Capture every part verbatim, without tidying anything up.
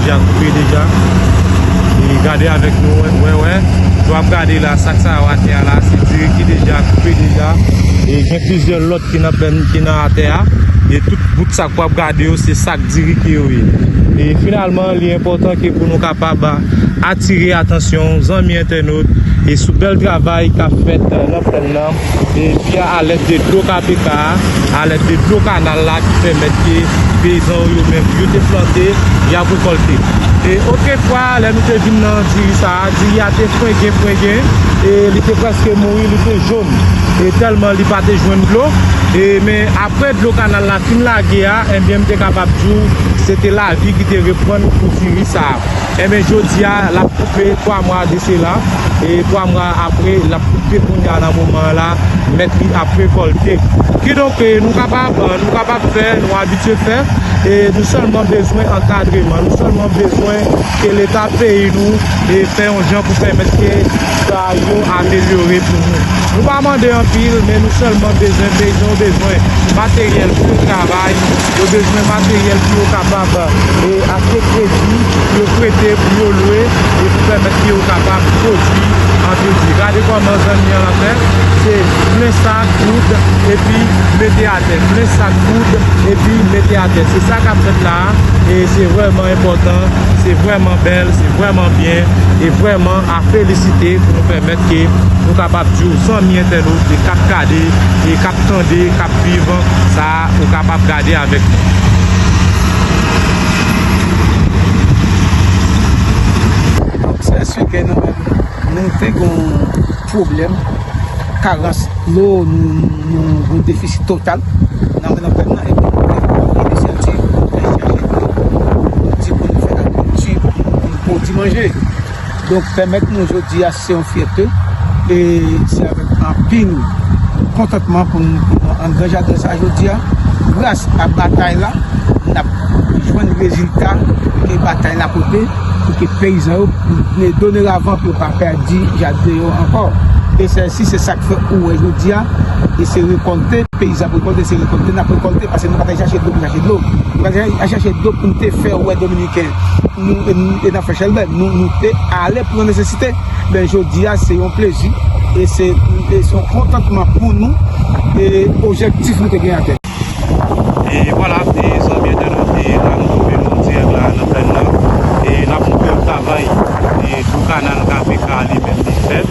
deja koupe deja. E gade avèk nou, wè, wè, wè. W ap gade la, sak sa yo atè a la, se diri ki deja koupe deja. E gen plizyè lòt ki nan pèn, ki nan atè a. E tout bout sak w ap gade yo, se sak diri ke yo ye. E finalman, li enpòtan ke pou nou kapab atire atansyon zanmi entènot e sou bèl travay k ap fèt nan plèn nan. E fè a alèd de dlo K P K a, alèd de dlo kanal la ki pèmèt ke peyizan yo, yo menm, yo te plante, y ap rekòlte. E okenfwa, lè nou te vin nan diri sa a, diri a te frengen, frengen, e li te prèske mouri, li te jòn. E tèlman li pa te jwenn dlo. E men apre dlo kanal la fin lage a, ebyen, m te kapab di w, se te lavi ki te reprann pou diri sa a. Ebyen, jodi a, l ap koupe twa mwa de sela. E twa mwa apre, l ap koupe kounye a nan moman an la, mèt li ap rekòlte. Kidonk, e, nou kapab, nou kapab fè, nou abitye fè, e nou sèlman bezwen ankadreman, nou sèlman bezwen ke Leta peyi nou, e, fè yon jan pou pèmèt ke sa yo amelyore pou nou. Nou pa mande anpil, men nou sèlman bezwen, peyizan yo bezwen materyèl pou yo travay, yo bezwen materyèl pou yo kapab, e, achte kredi, pou yo prete, pou yo lwe, e pou pèmèt ke yo kapab pwodui an pil diri. Gade kòman zanmi an ap fè, se plen sak, koud, epi mete atè. Plen sak, koud, epi mete atè. Se sa k ap fèt la a, e se vrèman enpòtan, se vrèman bèl, se vrèman byen, e vrèman a felisite pou nou pèmèt ke nou kapab di w, zanmi entènot, e k ap gade, e k ap tande, k ap viv sa, ou kapab gade avèk nou. Donk, se si ke nou menm, nou te gen yon pwoblèm, karans dlo, nou, nou, nou gen yon defisi total nan, nan pèn nan, epi nou pran inisyativ pou nou chache dlo, nou di pou nou fè agrikilti, pou nou, pou nou pwodui manje. Donk, pèmèt nou jodi a, se yon fyète, e se avèk anpil kontantman pou nou, pou nou antre nan jaden sa a jodi a. Gras a batay la, n ap jwenn rezilta ke batay la pote, pou ke peyizan yo, e, doredavan, pou yo pa pèdi jaden yo ankò. E se, si se sa k fè ou wè jodi a, e se rekòlte, peyizan ap rekòlte, se rekòlte, n ap rekòlte, paske nou pa t al chache dlo pou chache dlo. Nou pa t al chache dlo pou n te fè wè Dominiken. Nou, e, e n ap fè chèlbè. Nou, nou te ale pou yon nesesite. Ben, jodi a, se yon plezi. E se, e se yon kontantman pou nou. E objektif nou te gen atè. E vwala, e zanmi entènot, e la nou twouve nou dirèk la nan plèn nan. E n ap montre w travay, e dlo kanal K P K li menm li fè.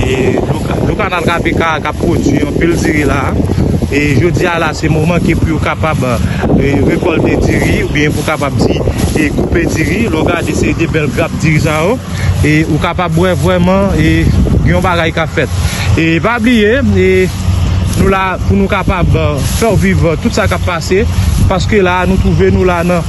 E dlo, dlo kanal K P K k ap pwodui anpil diri la. E jodi a la, se moman ke pou yo kapab, e, rekòlte diri, oubyen pou kapab di, e, koupe diri. Lè w gade, se de bèl grap diri sa yo. E ou kapab wè vrèman, e, gen yon bagay k ap fèt. E pa bliye, e nou la pou nou kapab, e, fè w viv, e, tout sa k ap pase, paske la nou twouve nou la nan,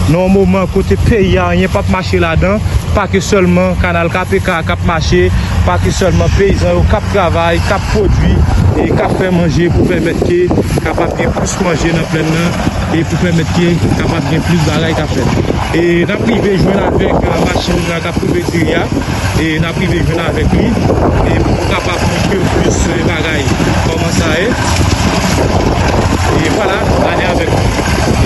nan yon moman kote peyi a, anyen p ap mache ladan, pa ke sèlman kanal K P K k ap mache, pa ke sèlman peyizan yo k ap travay, k ap pwodui, e k ap fè manje pou pèmèt ke kapab gen plis manje nan plèn nan, e pou pèmèt ke kapab gen plis bagay k ap fèt. E n ap rive jwenn avèk, e, machin nan k ap koupe diri a, e n ap rive jwenn avèk li, e pou nou kapab montre w plis, e, bagay, kòman sa ye. E vwala, gade avèk nou.